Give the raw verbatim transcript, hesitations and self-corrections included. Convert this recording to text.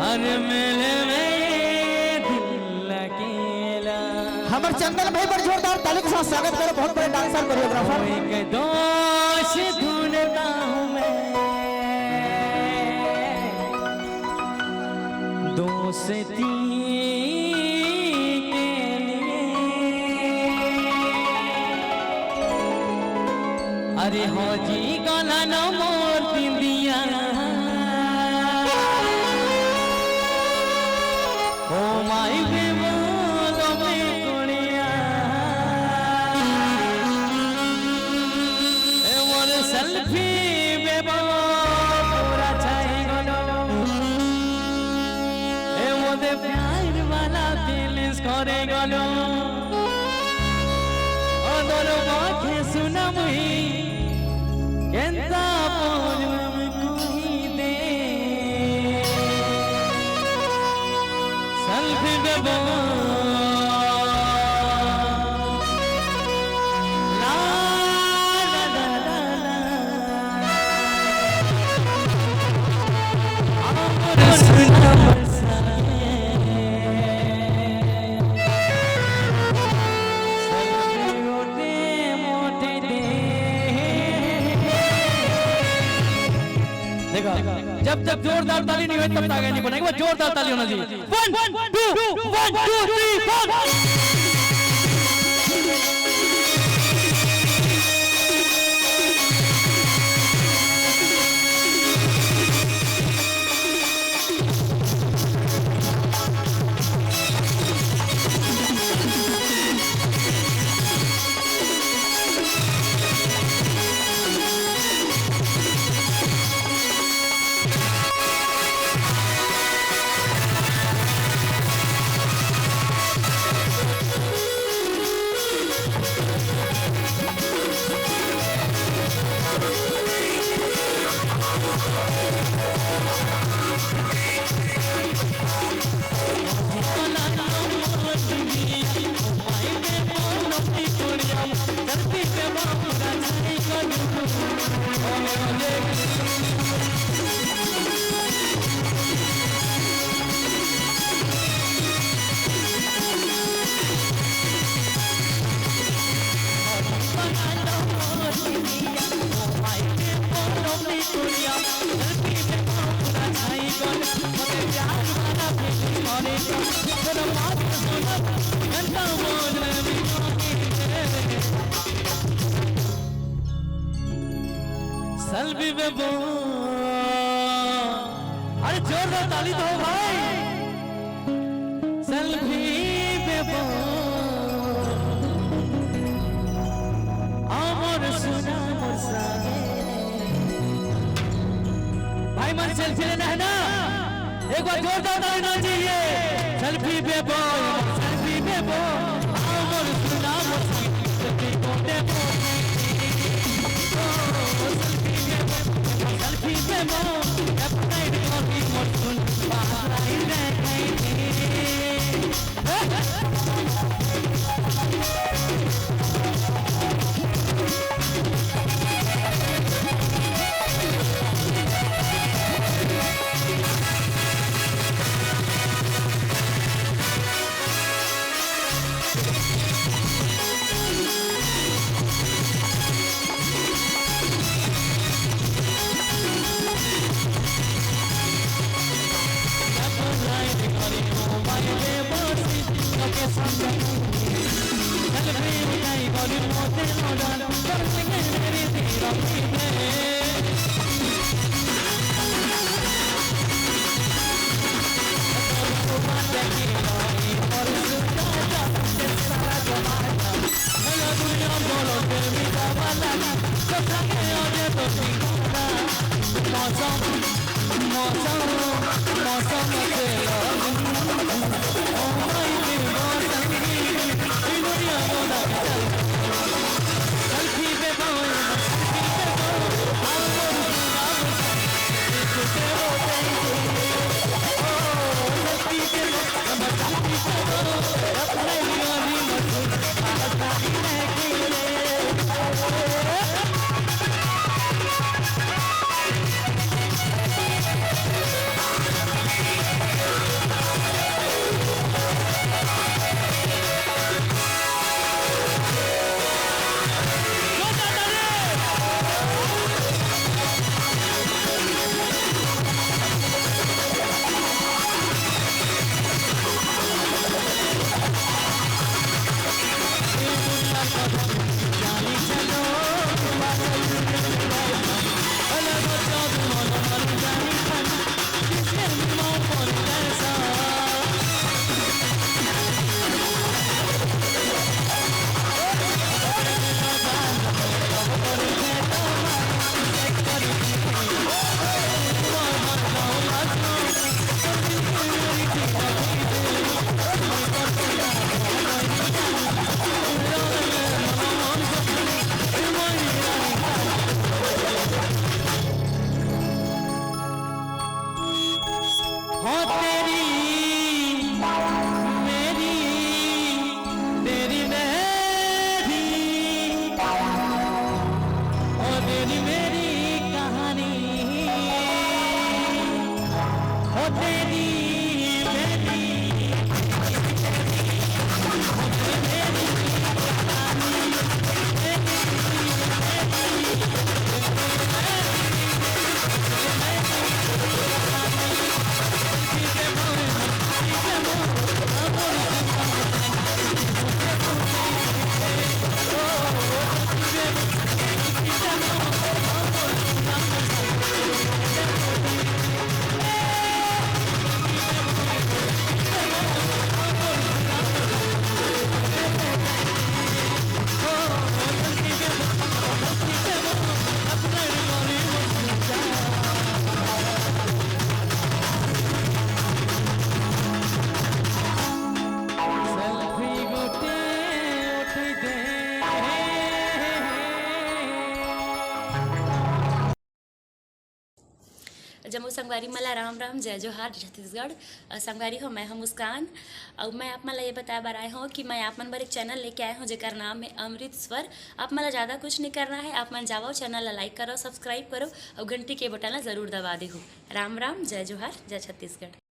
हर मेले में दिल अकेला। हमर चंदन भाई बर जोरदार ताली के साथ स्वागत करो, बहुत बड़े डांसर कोरियोग्राफर। एक दोष ढूंढता हूँ मैं दोस्ती के लिए। अरे हो जी गला न मोर बिंदिया, ओ माई बे बोलो में कुड़िया। ए मोर सेल्फी बे बो पूरा छाई गलो। ए मोदे प्यार वाला फीलिंग्स करे गलो। ओ तोर बाखे सुना मुई केंता बोलम कोई दे। सेल्फी बे बो। ला, ला, ला, ला, ला। देखा, जब तक जोरदार ताली नहीं होय, तब तक आगे नहीं बढ़ेगा। एक बार जोरदार ताली होना चाहिए। One, two, one, two, three, four। Selfie बे बो। अरे जोरदार ताली दो भाई। सेल्फी बे बो। अमर सुना मोर सागे। भाई मन सेल्फी लेना है ना? एक बार जोरदार ताली होना चाहिए। सेल्फी बे बो, सेल्फी बे बो, आ मोर सुना मोर संग, सेल्फी को दे बो। ओ, सेल्फी बे बो, सेल्फी बे बो, अपना ही मोर सुन, बाहर आई रे, आई रे। हो तेरी मेरी, तेरी मेरी, हो तेरी मेरी कहानी। हो तेरी मेरी, जम्मो संगवारी मन ला राम राम, जय जोहार, जय छत्तीसगढ़। अ, संगवारी हो, मैं हूं मुस्कान। अउ मैं आप मन ला ये बताए बर आए हूं कि मैं आप मन बर एक चैनल लेके आए हूं, जेकर नाम है अमृत स्वर। आप मन ला ज्यादा कुछ नहीं करना है, आप मन जावव, चैनल ला लाइक करव, सब्सक्राइब करव अउ घंटी के बटन ला जरूर दबा देहू। राम राम, जय जोहार, जय छत्तीसगढ़।